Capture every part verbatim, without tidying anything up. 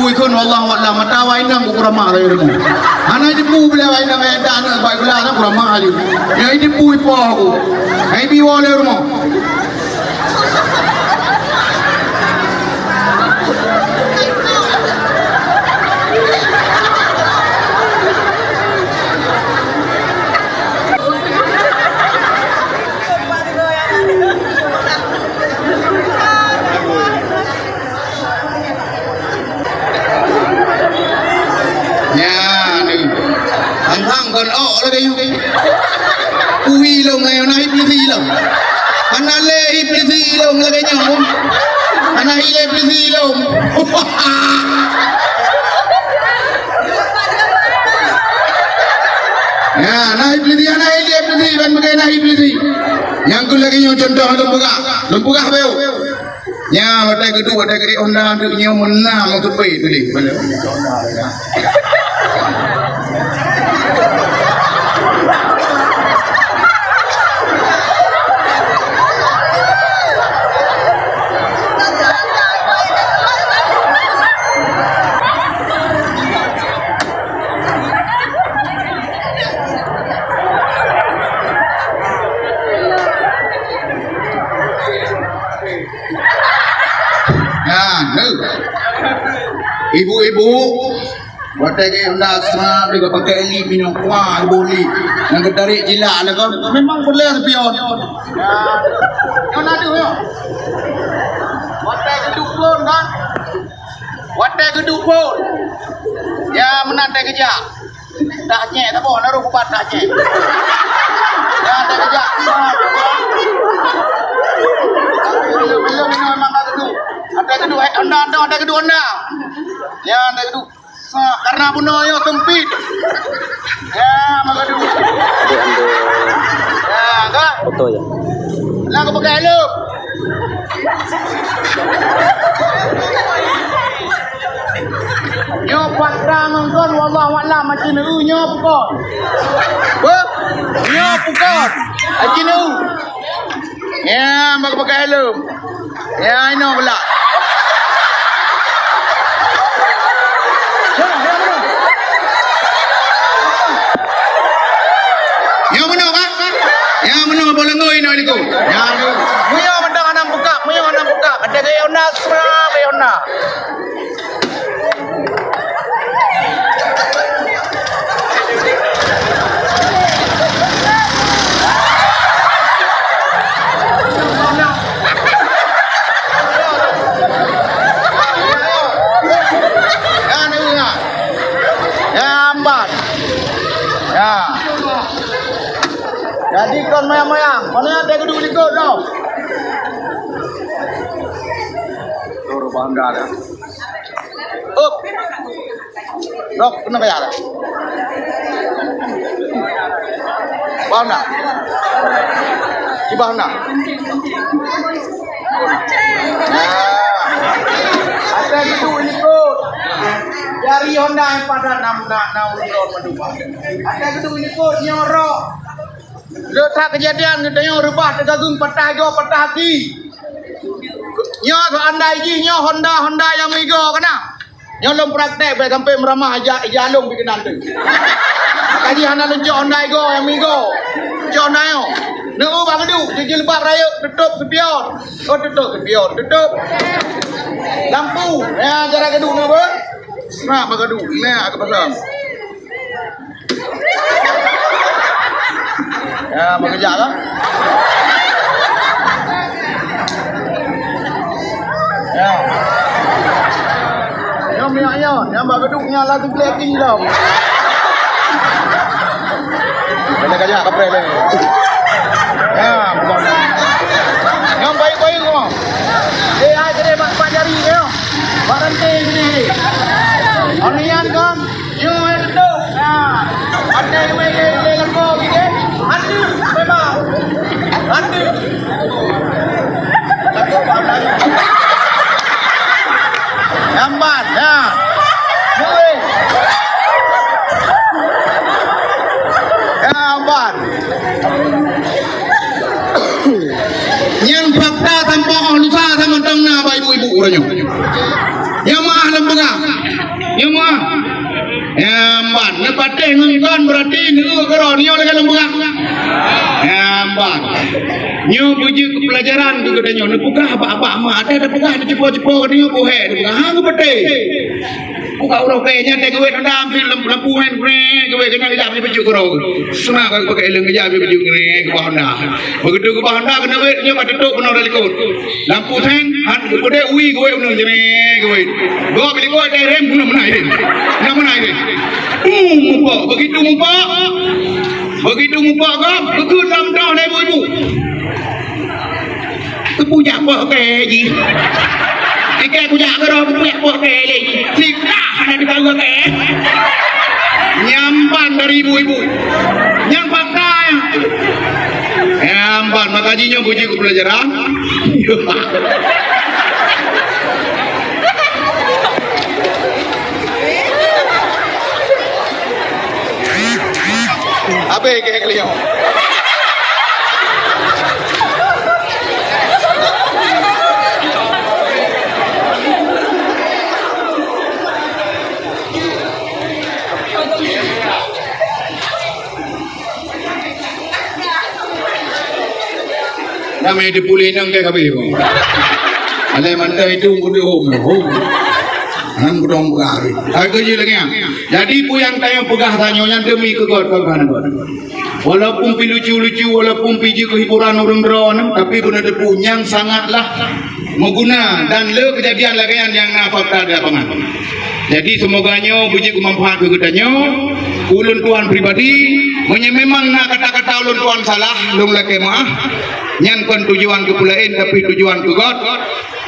Ikheun wallahu a'lam, mata awak inong ku kuramah lé rumoh. Hana jiteupeue bila awak inong ayah dak aneuk bak gula na kuramah laju. Nyang jiteupeue ipoh ku. Hai bi woe lé rumoh. Nyan, anghang kon ôk lagèe nyoe. Uhi lom laén na iblih lom. Hana lé iblih lom lagèe nyoe. Hana ilé iblih lom. Ya, na iblih, hana ilé iblih, ban beugai na iblih. Nyang keu lagèe nyoe contoh lôn peugah. Lôn peugah beu. Nyan, watèe geuduek, watèe geuék Honda, duek nyoe meunan meuteupé tuléh. Nah, tu. Ibu-ibu, watèe geuék Honda Astra, leuka pakai lip minyeuk kuah, ibu lip. Nyang geutarek jilak leuka, memang boleh sepion. Ya. Nyoe na deuh, nyoe. Watèe geuduek phôn, kan? Watèe geuduek phôn. Ya, meunan teuh geujak. Dah nyek, saboh na roh ubat dah nyek. Dah, dah kejak. Belum, belum, belum, memang dah kedu. Ada kedu, eh, anda, anda, ada kedu, anda. Ya, ada kedu. Sa, karena bunoe nyoe sempit. Ya, maka tu. Ya, kan? Foto ya. Lah, aku pakai helm. Nyoe fakta ngon kon, wallahu a'lam, aci neu nyoe pukon. Beuh, nyoe pukon. Aci neu. Ya, bak-, bak helm. Ya, inoe beulak. Nyoe meunoe, kan? Nyoe meunoe, boh leungui inoe likot. Nyoe, meunyoe mantong hana bukak, meunyoe hana bukak. Ada gaya Honda, sera gaya Honda. Ya, ni, ya. Ya, ambat. Ya. Jadi kon moyang-moyang, mana ada gedung likot tau. Turun bangga dah. Up. Rok, kena kaya dah. Bangga. Di bangga. Nah. Ada gedung likot. Dari Honda yang pada enam, enam, enam, enam, enam. Ada gedung likot, nyorok. Lé that keujadian geutanyoe reubah teugagung patah igoe patah aki. Nyoe seandai jih nyoe Honda, Honda nyang igoe kana. Nyoe lôn praktek bèk sampai meuramah ija, ija lôn bit keunan teuh. Maka jih hana lôn cok Honda igoe nyang igoe. Cok Honda nyoe. Neu bak geuduek, jijilbab rayeuk, tutup sepion. Oh, tutup sepion, tutup. Lampu, ya, cara geuduek neu beuh. Nah, bak geuduek, nah, aku pasang. Ya, bekerja lah. Ya. Nyoe minyak nyoe, nyang bak geuduek nyan laju gleh tinggi lom. Kena kajak kapreh leh. Ya, bukan. Nyang baik-baik kau. Eh, ai tadi mak, mak jari kau. Mak rantai sini. Onian kan? Nyoe hai teutôp. Nah, até iwé lé, lé lako gigé. Até memang. Até. Lako pandai. Gambar, ya. Nyoe. Gambar. Nyan fakta tanpa oh lusa sama dong na bak ibu-ibu uroe nyoe. Nyang meu'ah lôn peugah, Nyoe meuah. Nyang ban, neupatéh ngon kon, berarti neueu keudroe nyoe lagèe lôn peugah. Nyang ban. Nyoe beujeuet keu peulajaran keu geutanyoe. Neupeugah bak-bak mak, ada teupeugah neucupo-cupo geutanyoe, boh hèk neupeugah. Ha, geupatéh. Buka uroe kèe nyan, teuh geuwét honda, ambil lam-, lampu hèn, brek, geuwét keu nyan, geujak beujuek keudroe. Seunang ka geupakai leueng, geujak beujuek, brek, geubah honda. Begitu geubah honda, keuneuk wét, nyoe ka tutôp bunoe dari likôt. Lampu seng, han, geupeudeh ui, geuwét bunoe, jreng, geuwét. Gob likôt, teh rem, bunoe meunan rem. Meunan meunan rem. Bum, mupok. Begitu mupok, begitu mupok gob, geukheun lam droe lé ibu-ibu. Teupujak poh kèe jih. Ikèe kujak keudroe, teupujak poh kèe lé jih. Sikah hana teuka kèe. Nyang ban dari ibu-ibu. Nyang pakai. Nyang ban, maka jih nyoe beujeuet keu peulajaran. Habéh kèe keuliau. Ramé teupuléh nang kèe kabéh. Alai mantong itu kudu hom, hom. Nang kudong peugah. Hai keu jih lagèe nyan. Jadi peue nyang tanyoe peugah tanyoe nyan demi keu göt, keu göt. Walaupun pi lucu-lucu, walaupun pi jeuet keu hiburan ureueng droeneuh, tapi beuneuteupeu nyang sangatlah meuguna dan le keujadian lagèe nyan nyang na fakta di lapangan. Jadi, seumoga nyoe beujeuet keu manfaat keu geutanyoe. Ulôn tuan pribadi, meunyoe memang na kata-kata ulôn tuan salah, lôn lakèe meu'ah. Nyan kon tujuan keu peue laén, tapi tujuan keu göt.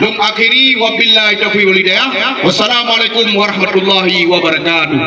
Lôn akhiri, wabillahi taufiq wal hidayah. Wassalamualaikum warahmatullahi wabarakatuh.